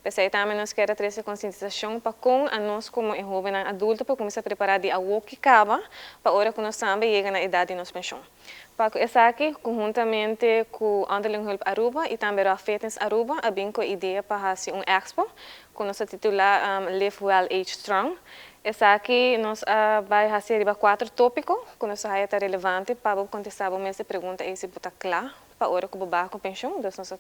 P'esey tambe nos kier trece concientisacion pa con nos como hoben adulto pa cuminsa prepara di awor caba pa ora cu nos tambe yega na edad di nos pensioen. Pa esaki, conhuntamente cu Onderlinge Hulp Aruba y tambe Raw Fitness Aruba, a bin cu idea pa haci un expo, cu nos a titula Live Well Age Strong. Esaki nos a bay haci riba cuater topico, cu nos ta relevante pa contesta e mesun pregunta y si bo ta cla pa ora cu bo cu pensioen. Anto nos a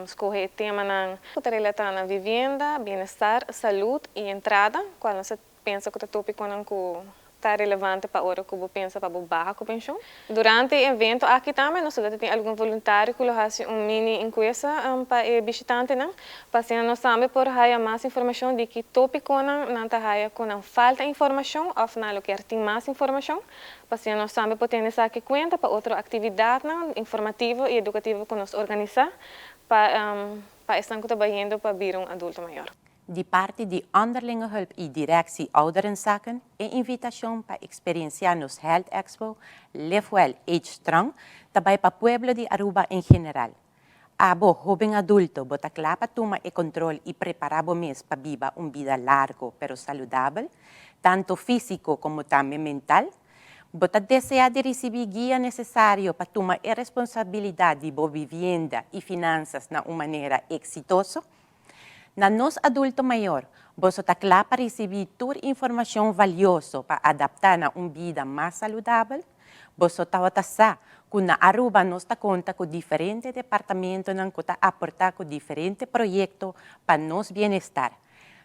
scoge temanan cu ta relata na vivienda, bienestar, salud y entrada, cual nos ta pensa cu e topiconan cu ta relevante pa ora cu bo pensa pa baha cu pensioen. Durante e evento aki tambe nos tin algun voluntario cu ta haci un mini encuesta pa e bishitantenan, pa asina nos tambe por haya mas informacion di ki topiconan nan ta haya cu nan falta informacion of nan lo kier tin mas informacion, pa asina nos tambe por tene esaki cuenta pa otro actividadnan informativo y educativo cu nos organisa pa esnan cu ta bayendo pa bira un adulto mayor. Di parti di Onderlinge Hulp y Directie Ouderenzaken e invitacion pa experiencia nos Health Expo Live Well Age Strong, tambe pa pueblo di Aruba en general. Abo, hoben adulto, bo ta cla pa tuma e control y prepara bo mes pa biba un bida largo pero saludabel, tanto fisico como tambe mental. Bo ta desea di ricibi guia necesario pa tuma e responsabilidad di bo vivienda y finanzas na un manera exitoso. Na nos adulto mayor, bo ta cla pa ricibi tur informacion valioso pa adapta na un bida mas saludabel. Bo tabata sa cu na Aruba nos ta conta cu diferente departamentonan cu ta aporta cu diferente proyecto pa nos bienestar.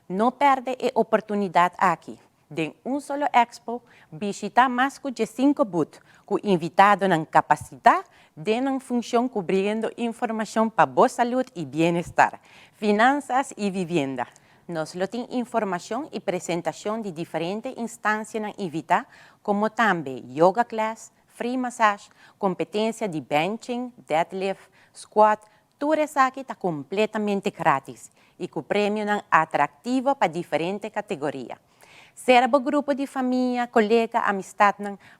No perde e oportunidad aki. Den un solo expo, bishita mas cu 5 booth, cu invitadonan capacita, den funcion cubriendo informacion pa bo salud y bienestar, finanzas y vivienda. Nos lo tin informacion y presentacion di diferente instancianan invita, como tambe yoga class, free massage, competencia di benching, deadlift, squat, tur esaki ta completamente gratis y cu premio atractivo pa diferente categoria. Sera bo grupo di famia, colega, amistad,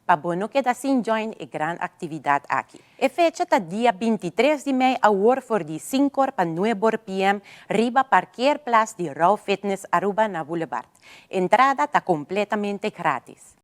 pa bo no keda sin join e gran actividad aki. E fecha ta dia 23 di mei, awor for di 5 or pa 9 p.m. riba parkeerplaats di Raw Fitness Aruba na Boulevard. Entrada ta completamente gratis.